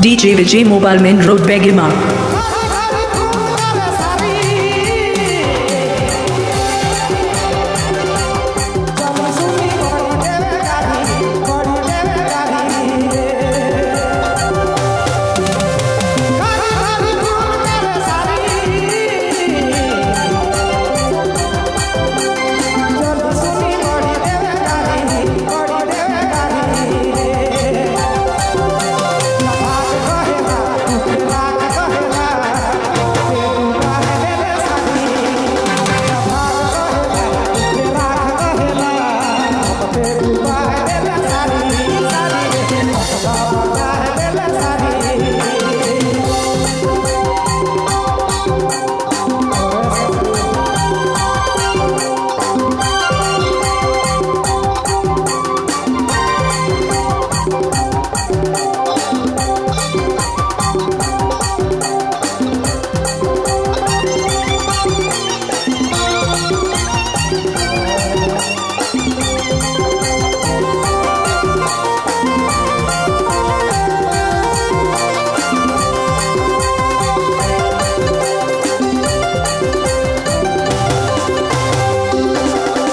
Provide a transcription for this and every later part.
DJ Vijay Mobile Main Road Begima. खारी खारी खून करे सारी। जब सुनी बड़ी देवे गारी, बड़ी देवे गारी रे। खारी खारी खून करे सारी। जब सुनी बड़ी देवे गारी, बड़ी देवे गारी रे। भाग कहेला, राग कहेला, ते देले सारी। भाग कहेला, राग कहेला, ते देले सारी, सारी रे। देले सारी।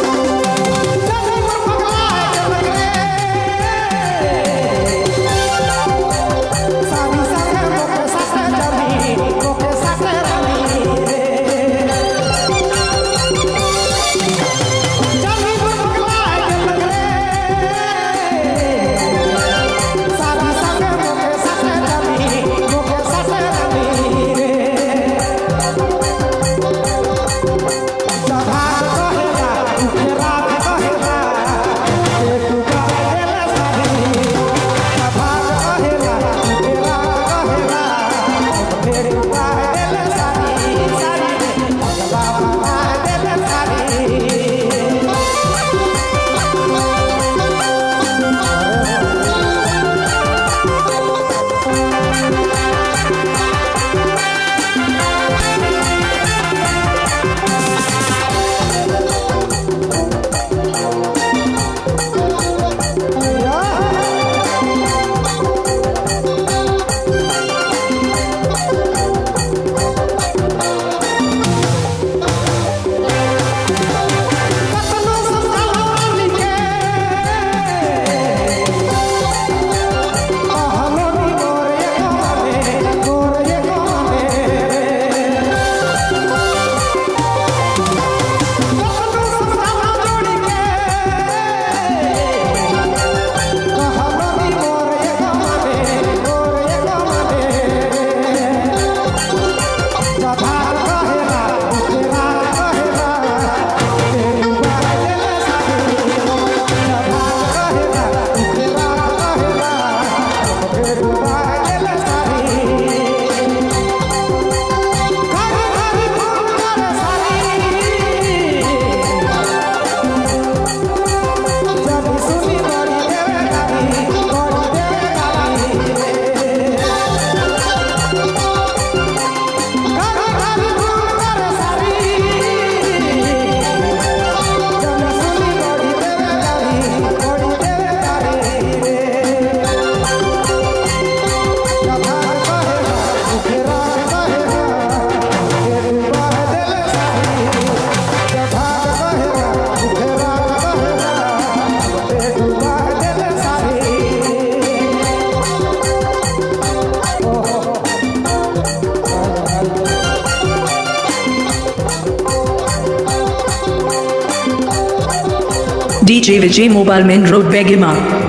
चली पर पगला चलक रे। सारी संगे मोके साथे चली, मोके साथे रली रे। चली पर पगला चलक रे। सारी संगे मोके साथे चली, मोके साथे रली रे। भाग कहेला, राग कहेला, ते देले सारी। भाग कहेला, राग कहेला, ते देले सारी, सारी रे। बाबा देले सारी। कतनो समझालो रानी के, कहलो नी मोर एको माने, मोर एको माने रे। कतनो समझालो जोड़ी के, कहलो नी मोर एको माने, मोर एको माने रे। भाग कहेला, राग कहेला, ते देले सारी। भाग कहेला, राग कहेला, ते देले सारी। खारी खारी खून करे सारी। जब सुनी बड़ी देवे गारी, बड़ी देवे गारी रे। खारी खारी खून करे सारी। जब सुनी बड़ी देवे गारी, बड़ी देवे गारी रे। भाग कहेला, राग कहेला, ते देले सारी। भाग कहेला, राग कहेला, ते देले सारी। ओहो। DJ Vijay Mobile Main Road Begima.